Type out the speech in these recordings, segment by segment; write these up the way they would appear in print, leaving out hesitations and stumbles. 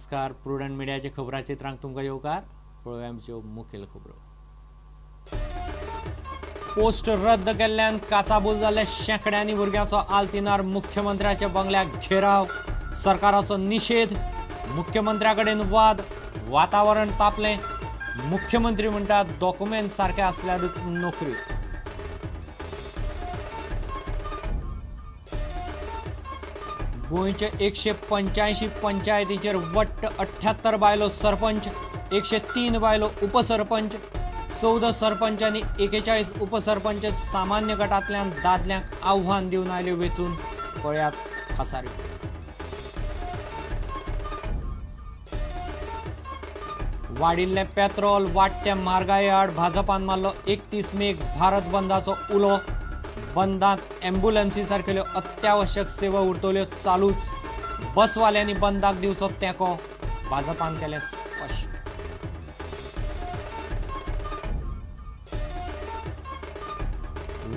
नमस्कार, प्रुडंट मिडियाचे खबराचित्रांक तुमकां येवकार. पळोवया आमच्यो मुखेल खबरो. पोस्ट रद्द केल्ल्यान काचाबूल जाल्ल्या शेंकड्यांनी भुरग्यांचो आल्तिनार मुख्यमंत्र्याच्या बंगल्याक घेराव. सरकाराचो निशेध, मुख्यमंत्र्या कडेन वाद, वातावरण तापलें. मुख्यमंत्री म्हणटात डॉक्युमेंट सारके आसल्यारूच नोकरी. गोंयच्या 185 पंचायतींचेर वट्ट 78 बायलो सरपंच, 103 बायलो उपसरपंच, 14 सरपंच आनी 41 उपसरपंच सामान्य गटांतल्यान दादल्यांक आव्हान दिवन आयल्यो वेंचून. पळयात खासा रिपोर्ट. वाडिल्लें पेट्रोल, वाडट्या म्हारगाये आड भाजपान मारलो 31 मेक भारत बंदाचो उलो. बंदांत एम्ब्युलन्सी सारकेल्यो अत्यावश्यक सेवा उरतल्यो चालूच. बसवाल्यांनी बंदाक दिवचो तेंको, भाजपान केलें स्पश्ट.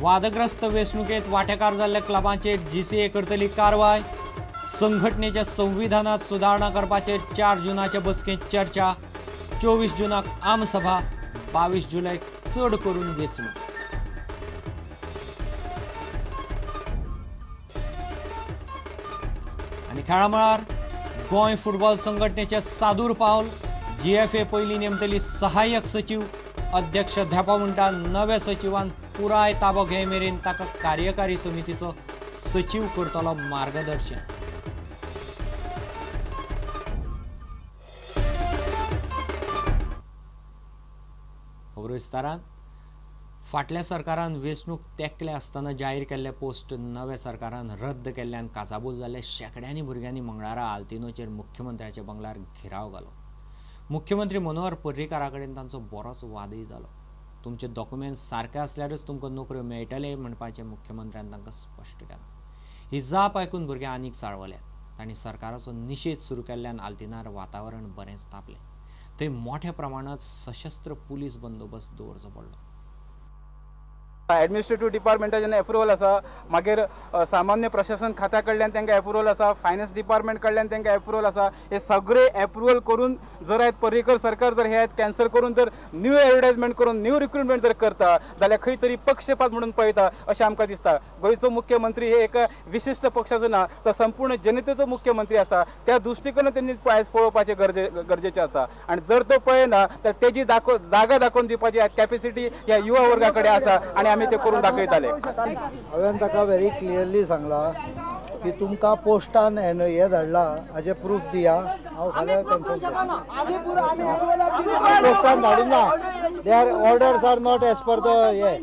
वादग्रस्त वेंचणुकेंत वांटेकार जाल्ल्या क्लबांचेर जीसीए करतली कारवाय. संघटनेच्या संविधानात सुदारणा करपाचेर 4 जुनाचे बसकेंत चर्चा. 24 जुनाक आमसभा, 22 जुलैक चड करून वेंचणूक. आनी खेळा मळार गोंय फुटबॉल संघटनेचे सादूर पावल. जीएफए पयलीं नेमतली सहाय्यक सचीव. अध्यक्ष धेंपो म्हणटा नव्या सचिवान पुराय ताबो घे मेरेन ताका कार्यकारी समितीचो सचीव करतलो मार्गदर्शन. खबर विस्तारान. फाटल्या सरकारान वेंचणूक तेंकले आसतना जाहीर केल्ले पोस्ट नव्या सरकारान रद्द केल्ल्यान काचाबूल जाल्ल्या शेंकड्यांनी भुरग्यांनी मंगळारा आल्तिनोचेर मुख्यमंत्र्याच्या बंगल्यार घेराव घालो. मुख्यमंत्री मनोहर पर्रीकारा कडेन तांचो बरोच वादय जालो. तुमचे डॉक्युमेंट्स सारके आसल्यारच तुमकां नोकऱ्यो मेळटले म्हणपाचें मुख्यमंत्र्यान तांकां स्पश्ट केलां. ही जाप आयकून भुरगे आनीक चाळवल्यात. तांणी सरकाराचो निशेध सुरू केल्ल्यान आल्तिनार वातावरण बरेंच तापलें. थंय मोठ्या प्रमाणांत सशस्त्र पुलीस बंदोबस्त दवरचो पडलो. एडमिनिस्ट्रेटिव्ह डिपार्टमेंटाचें जेन्ना एप्रुवल आसा, मागीर सामान्य प्रशासन खात्या कडल्यान तांकां एप्रुवल आसा, फायनान्स डिपार्टमेंट कडल्यान तांकां एप्रुवल आसा. हे सगळे एप्रुवल करून जर आयज पर्रीकर सरकार जर हे आयज कॅन्सल करून जर न्यू एडवर्टायजमेंट करून न्यू रिक्रुटमेंट जर करता जाल्यार खंय तरी पक्षपात म्हणून पळयता अशें आमकां दिसता. गोंयचो मुख्यमंत्री हे एक विशिश्ट पक्षाचो ना तर संपूर्ण जनतेचो मुख्यमंत्री आसा. त्या दृश्टिकोनान तेणी आयज पळोवपाचें गरजेचें आसा. आनी जर तो पळयना तर तेजी जागा दाखोवन दिवपाची कॅपेसिटी ह्या युवा वर्गा कडेन आसा आनी आमी ते करून दाखयताले. हांवें ताका व्हेरी क्लियरली सांगलां की तुमकां पोस्टान हें धाडला हाजें प्रूफ दिया, हांव फाल्यां कन्फर्म पोस्टान धाडूं ना. Their orders are not as per the हें.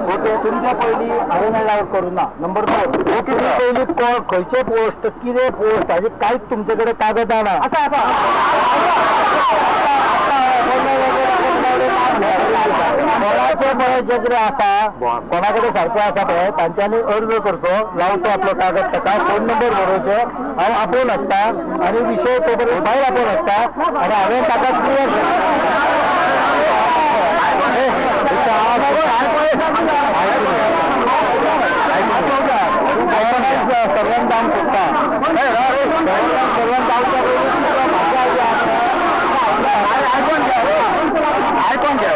ओके, तुमच्या पयलीं हांवें एलावड करूं ना. नंबर 4, तुमी पयलीं खंयचे पोस्ट कितें पोस्ट हाजें कांयच तुमचे कडेन कागद ना. कोणाचे पळय जे कितें आसा, कोणा कडेन सारकें आसा पळय तांच्यांनी अर्ज करचो, लावचो आपलो कागद, ताका फोन नंबर बरोवचो, हांव आपोवन हाडटा आनी विशय तो पर्यंत भायर आपोवन हाडटा आनी हांवें ताका क्लियर सर्वांक जावंक सोदता. सर्वांक जावच्या पयलीं आयकोन घे.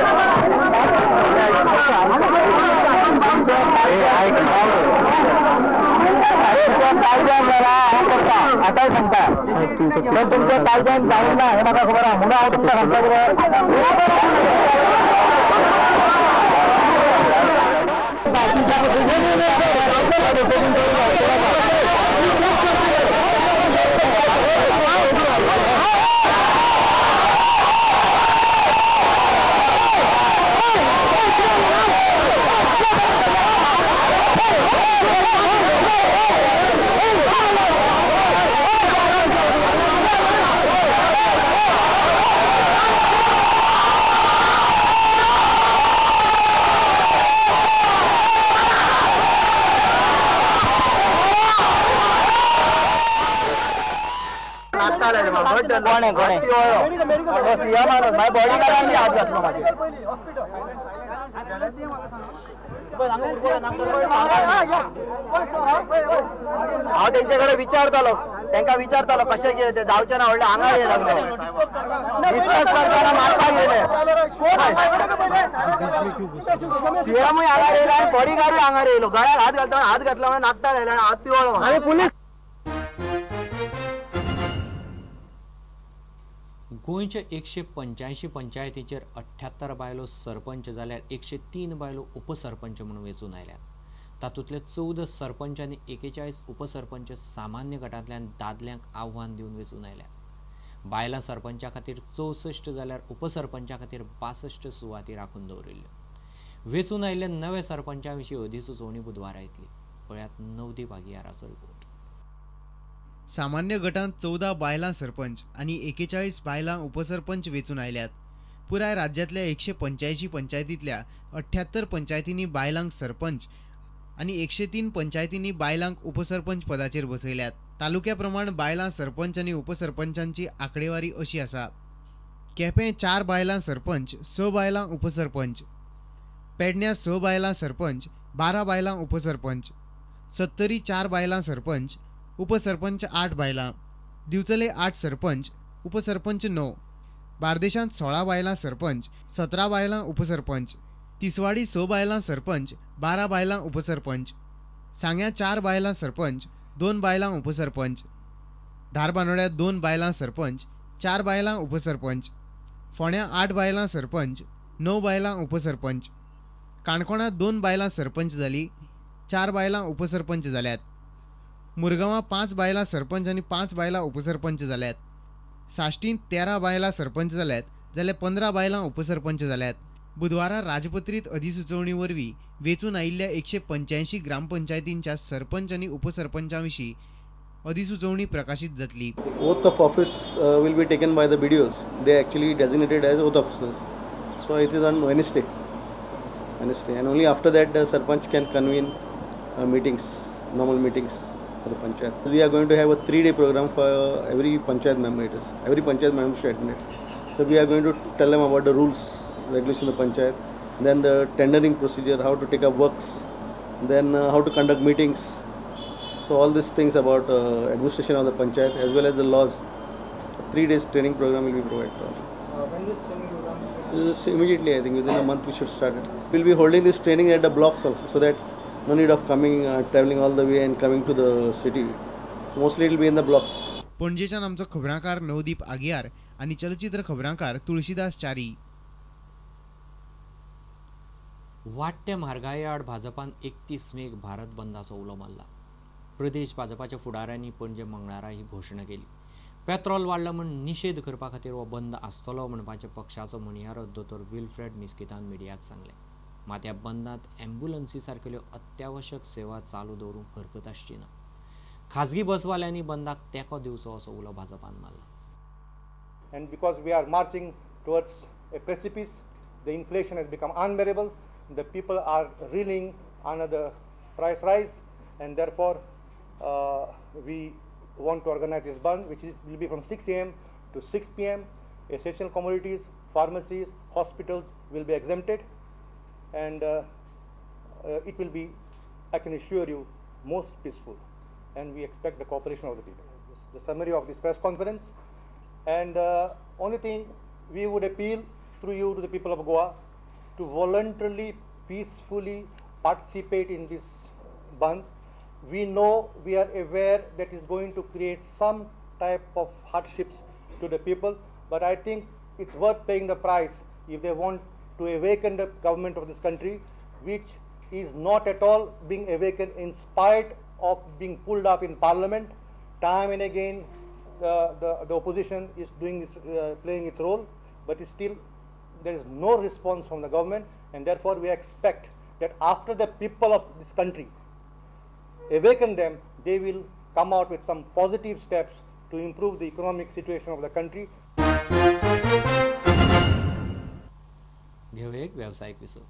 अरे कायद्यान जाला हांव करता, आतांय सांगता, पण तुमच्या कायद्यान जावंक ना हें म्हाका खबर आहा म्हणून हांव तुमकां सांगता. कोण आहे कोण आहे सीएम माणूस, माझ्या बॉडीगार्डांनी हात घातलो माझे. हांव तेंचे कडेन विचारतालो, तांकां विचारतालो कशें कितें तें, जावचें ना व्हडलें हांगा येयला डिस्कस करतना मारपाक येयले. सीएमूय हांगा येयला आनी बॉडीगार्डूय हांगा येयलो. गळ्याक हात घालता, हात घातला म्हणून नाकटार येयला आनी हात पिवळो. आनी पुलीस. गोंयच्या 185 पंचायतीचेर 78 बायलो सरपंच जाल्यार 103 बायलो उपसरपंच म्हणून वेंचून आयल्यात. तातूंतले 14 सरपंच आनी 41 उपसरपंच सामान्य गटांतल्यान दादल्यांक आव्हान दिवन वेंचून आयल्यात. बायलां सरपंचा खातीर 64 जाल्यार उपसरपंचा खातीर 62 सुवाती राखून दवरिल्ल्यो. वेंचून आयिल्ल्या नव्या सरपंचा विशीं अधिसुचोवणी बुधवारा येतली. पळयात नवदीप आगियाराचो रिपोर्ट. सामान्य गटांत 14 बायलां सरपंच आनी 41 बायलां उपसरपंच वेंचून आयल्यात. पुराय राज्यांतल्या 185 पंचायतींतल्या 78 पंचायतींनी बायलांक सरपंच आनी 103 पंचायतींनी बायलांक उपसरपंच पदाचेर बसयल्यात. तालुक्या प्रमाण बायलां सरपंच आनी उपसरपंचांची आंकडेवारी अशी आसा. केपें 4 बायलां सरपंच, 6 बायलां उपसरपंच. पेडण्यां 6 बायलां सरपंच, 12 बायलां उपसरपंच. सत्तरी 4 बायलां सरपंच, उपसरपंच 8 बायलां. दिवचले 8 सरपंच, उपसरपंच 9. बार्देशांत 16 बायलां सरपंच, 17 बायलां उपसरपंच. तिसवाडी 6 बायलां सरपंच, 12 बायलां उपसरपंच. सांग्यां 4 बायलां सरपंच, 2 बायलां उपसरपंच. धारबानोड्या 2 बायलां सरपंच, 4 बायलां उपसरपंच. फोंड्यां 8 बायलां सरपंच, 9 बायलां उपसरपंच. काणकोणां 2 बायलां सरपंच जाली, 4 बायलां उपसरपंच जाल्यात. मुरगांवां 5 बायलां सरपंच आनी 5 बायलां उपसरपंच जाल्यात. साश्टींत 13 बायलां सरपंच जाल्यात जाल्यार 15 बायलां उपसरपंच जाल्यात. बुधवारा राजपत्रीत अधिसुचोवणी वरवीं वेंचून आयिल्ल्या 185 ग्रामपंचायतींच्या सरपंच आनी उपसरपंचां विशीं अधिसुचोवणी प्रकाशीत जातली. Oath of office will be taken by the BDOs. They actually designated as oath officers. So it is on Wednesday. And only after that the sarpanch can convene meetings, normal meetings for the panchayat. We are going to have a 3-day program for every panchayat member. It is every panchayat member should attend it. So we are going to tell them about the rules, regulation of the panchayat, then the tendering procedure, how to take up works, then how to conduct meetings. So all these things about administration of the panchayat as well as the laws. 3 days training program will be provided to all. When this training program? Immediately, I think within a month we should start it. We'll be holding this training at the blocks also, so that no need of coming, traveling all the way and coming to the city. So mostly it will be in the blocks. पणजेच्यान आमचो खबरांकार नवदीप आगियार आनी चलचित्र खबरांकार तुळशीदास चारी. वाडट्या म्हारगाये आड भाजपान 31 मेक भारत बंदाचो उलो मारला. प्रदेश भाजपाच्या फुडाऱ्यांनी पणजे मंगळारा ही घोशणा केली. पेट्रोल वाडला म्हूण निशेध करपा खातीर हो बंद आसतलो म्हणपाचें पक्षाचो म्हणयारो दोतोर विल्फ्रेड मिस्कितान मिडियाक सांगलें. मात ह्या बंदांत ॲम्ब्युलन्सी सारकेल्यो अत्यावश्यक सेवा चालू दवरूंक हरकत आसची ना. खाजगी बसवाल्यांनी बंदाक तेंको दिवचो असो उलो भाजपान मारला. And because we are marching towards a precipice, the inflation has become unbearable. The people are reeling under the price rise, and therefore we want to organize this bandh, which will be from 6 a.m. to 6 p.m. Essential commodities, pharmacies, hospitals will be exempted, and it will be, I can assure you, most peaceful. And we expect the cooperation of the people. This is the summary of this press conference. And only thing we would appeal through you to the people of Goa to voluntarily, peacefully participate in this bandh. We know, we are aware that it's going to create some type of hardships to the people, but I think it's worth paying the price if they want to awaken the government of this country, which is not at all being awakened in spite of being pulled up in parliament. Time and again, the opposition is doing its, playing its role, but it's still there is no response from the government, and therefore we expect that after the people of this country awaken them, they will come out with some positive steps to improve the economic situation of the country. घेऊया एक व्यावसायिक विसव.